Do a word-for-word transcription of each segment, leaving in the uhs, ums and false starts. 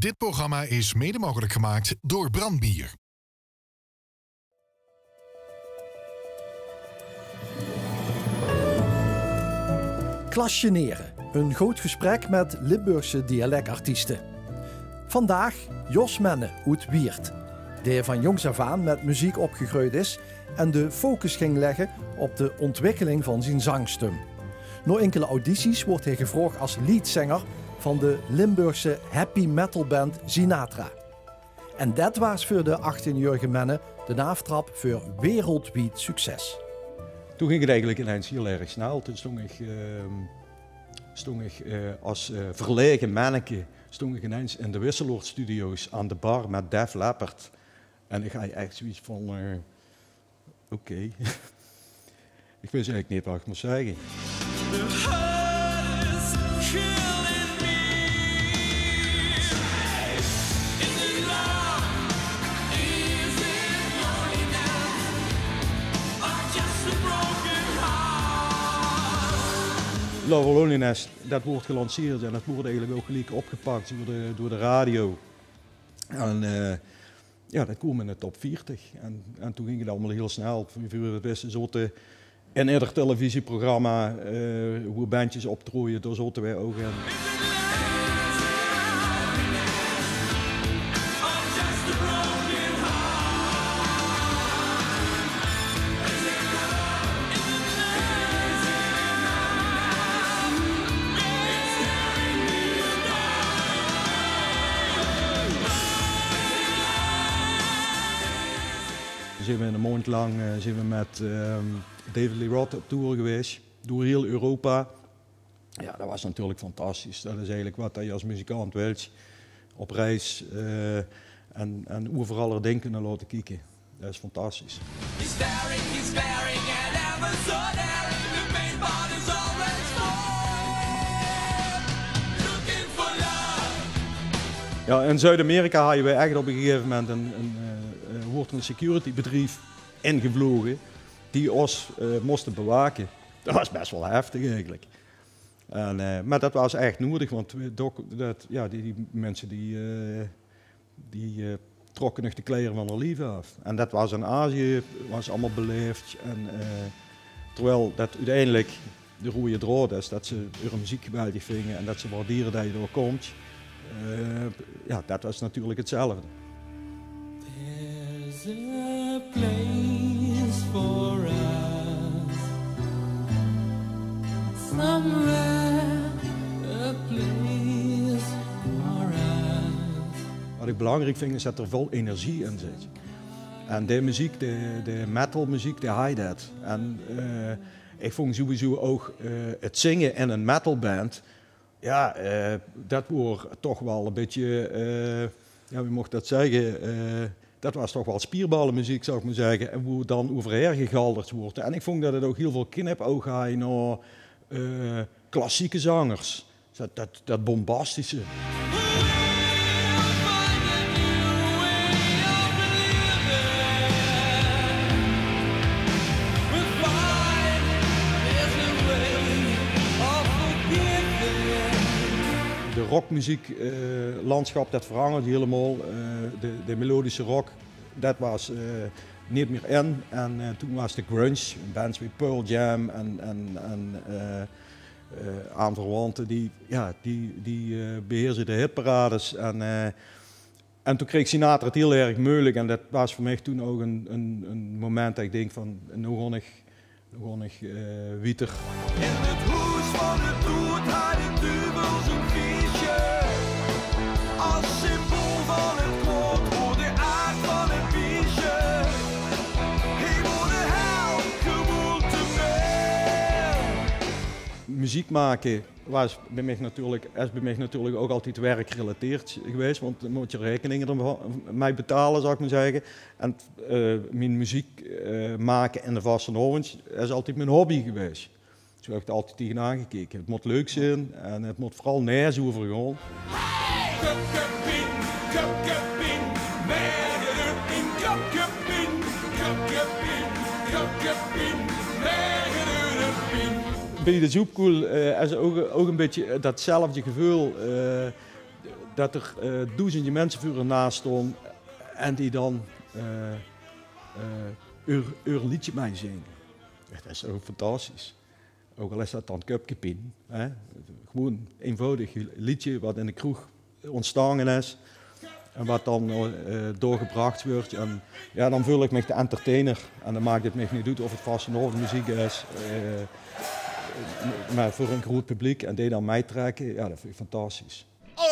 Dit programma is mede mogelijk gemaakt door Brandbier. Klasjenere, een good gesprek met Limburgse dialectartieste. Vandaag Jos Menne oet Wieërt, dae van jongs aaf aan met meziek opgegreujd is en de focus ging legge op de ontwikkeling van zien zangstum. Nao inkele audities woort hae gevraog as leadzanger van de Limburgse happy metal band Sinatra. En det waas veur de achttienjäörige Menne de aaftrap veur wereldwied succes. Toen ging het eigenlijk ineens heel erg snel. Toen stong ik, ehm, stong ik, eh, als, eh, verlegen menneke, stong ik ineens in de Wisseloord Studio's aan de bar met Def Leppard. En ik had echt zoiets van, eh, oké. Ik wist eigenlijk niet wat ik moest zeggen. Love Loneliness, dat woort gelanceerd en dat woort eigenlijk ook gelijk opgepakt door de, door de radio. En, eh, ja, dat kwam in de top veertig. En, en toen ging het allemaal heel snel. Wie we wisten, zaten in ieder televisieprogramma, eh, hoe bandjes optroeien, daar zaten wij ook in. Zien we een maond lang, eh, zien we met, ehm, David Lee Roth op tour geweest, door heel Europa. Ja, dat was natuurlijk fantastisch. Dat is eigenlijk wat je als muzikant wilt. Op reis, eh, en, en overal er ding kunnen laten kieken. Dat is fantastisch. He's staring, he's staring at Amazon, and the main bot is always full. Looking for love. Ja, in Zuid-Amerika hadden we echt op een gegeven moment een, een, eh, eh, woort een securitybedrijf ingevlogen die ons, eh, moesten bewaken. Dat was best wel heftig eigenlijk. En, eh, maar dat was echt nodig, want we, dok-, dat, ja, die, die mensen die, eh, die, eh, trokken nog de kleier van hun lief af. En dat was in Azië, was allemaal beleefd. En, eh, terwijl dat uiteindelijk de rode draad is, dat ze hun muziek geweldig vinden en dat ze waarderen dat je door komt. Eh, ja, dat was natuurlijk hetzelfde. There's a place for us. Somewhere, a place for us. Wat ik belangrijk vind, is dat er veel energie in zit. En de muziek, de, de metalmuziek, die haait dat. En, eh, ik vond sowieso ook, eh, het zingen in een metalband, ja, eh, dat woort toch wel een beetje, eh, ja, wie mocht dat zeggen? Eh, dat was toch wel spierballenmuziek, zou ik maar zeggen. En hoe dan overher gegalderd wordt. En ik vond dat het ook heel veel knipoog had naar, eh, klassieke zangers. Dat, dat, dat bombastische. De rockmuziek, eh, landschap, dat verangerde helemaal. Eh, de, de melodische rock, dat was, eh, niet meer in. En, eh, toen was de grunge, bands wie Pearl Jam en, en, en, eh, eh, aanverwanten, die, ja, die, die, eh, beheersen de hitparades. En, eh, en toen kreeg Sinatra het heel erg moeilijk. En dat was voor mij toen ook een, een, een moment dat ik denk van, nou ga ik, nou ga ik, eh, wieter. In het hoes van het doed had de duivel zijn feestje. Als symbool van het kwaad voor de aard van het beestje. Hij wordt de hel, gewoonte mee. Muziek maken was bij mij natuurlijk, is bij mij natuurlijk ook altijd werkgerelateerd geweest, want dan moet je rekeningen ermee betalen, zou ik maar zeggen. En, eh, mijn muziek, eh, maken in de vastenavond is altijd mijn hobby geweest. Zo heb ik er altijd tegenaan gekeken. Het moet leuk zijn en het moet vooral nergens over gaan. Hey! Köpke pin, köpke pin, merre pin, köpke pin, köpke pin, köpke pin, merre pin. Bij de Zoepkoel, eh, is ook, ook een beetje datzelfde gevoel. Eh, Det d'r, eh, doezendje minse veur häör naas staon en die dan, eh, eh, häör, häör leedje mitzinge. Ja, det is ouch fantastisch. Ouch al is det dan köpkepien, hè. Gewoen einvoudig leedje waat in de kroeg óntstange is en waat dan, eh, doorgebrach wuuert. En ja, dan veul ich mich de entertainer. En dan maak 't mich neet oet of 't vastelaovesmeziek is, eh, mer veur ein groet publiek en die dan mittrèkke, ja, det vinj ich fantastisch. Oh,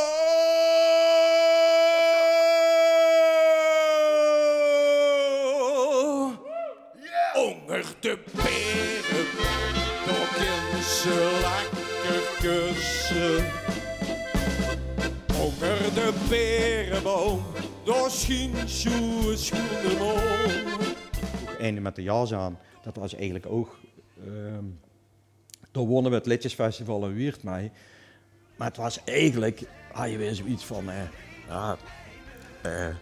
ónger de pere, dao kins se lekker kusse. Ónger de pereboum, dao sjient zoe'n sjoene maan. Eine mit de jas aan, det waas eigelik ouch, ehm, Dao wónne v'r 't Leedjesfestival in Wieërt mei. Mer 't waas eigelik, haje v'r zoeiets van, eh, ja, eh,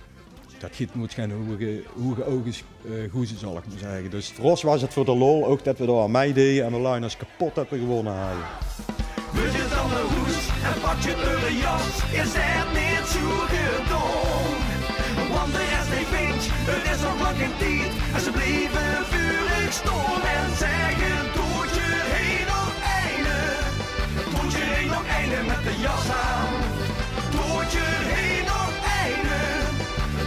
det geit, mót gein hoege, hoege ouge, eh, goeze, zal ich mer zègke. Dus veur ós waas 't veur de lol, ouch det v'r dao aan meideje en v'r laje ós kepot det v'r gewónne haje. Mót geer dan nao hoes en pak geer eure jas, is 't neet zoe gedaon. Want de res, ich vinj, 't is nog lang gein tied. En ze blieve veur uch staon en zègke: doot geer hie nog eine? Doot geer hie nog eine mit de jas aan? Doot geer hie nog eine?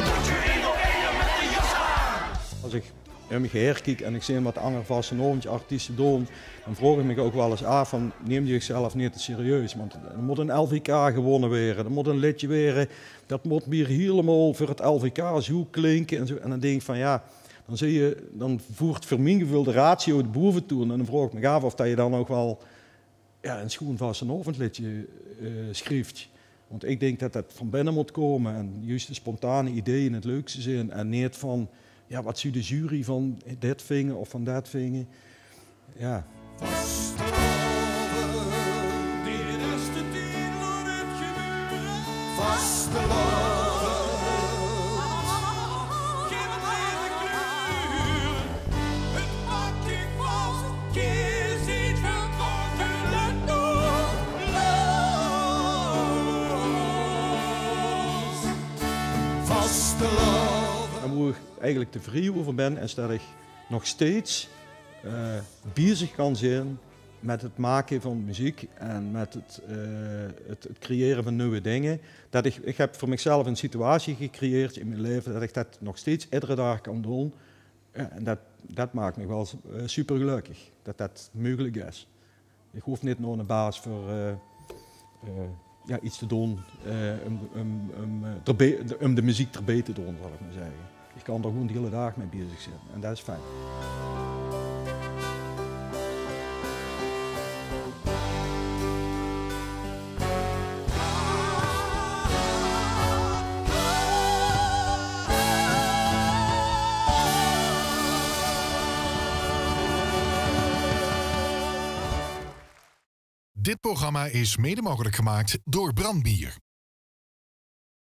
Doot geer hie nog eine mit de jas aan? Es ich óm mich haer kiek en ich zeen waat anger vastelaovesartieste doon, dan vraog ich mich ouch waal ins aaf van: neem geer uch zelf neet te serieus? Want d'r mót ein L V K gewónne waere, d'r mót ein leedje waere, det mót weer hielemaol veur 't L V K zoe klinke en zoe. En dan dink ich van, ja, dan zeen geer, dan voert veur mien geveul de ratio de boevetoon. En dan vraog ich mich aaf of det geer dan ouch waal, ja, ein sjoen vastelaovesleedje, eh, sjrief. Want ich dink det det van binne mót kómme en juust de spontane ideeë 't leukste zeen en neet van, ja, waat zów de jury van dit vinge of van det vinge. Ja. Vastelaovend, dit is de titel van 't gebeure. Vastelaovend. Geef 't weer de kleur. 't Pak dich vas, geer zeet vertrokke, let op. Vastelaovend. En wo ich eigelik tevreje euver bön, is det ich nog steeds, eh, bezig kan zeen mit 't make van meziek en mit 't, eh, 't, 't creëre van nuuj dinger. Det ich, ich höb veur mich zelf ein situatie gecreëerd in mien laeve det ich det nog steeds iedere daag kan doon. Ja, en det, det maak mich waal, eh, supergelökkig det det meugelik is. Ich hoof neet nao eine baas veur, eh, eh, ja, get te doon, eh, óm, óm, óm, eh, d'rbie, óm de meziek d'rbie te doon, zal ich mer zègke. Ich kan d'r gewoen de hiele daag mit bezig zeen. En det is fijn. Dit programma is mede mogelijk gemaakt door Brandbier.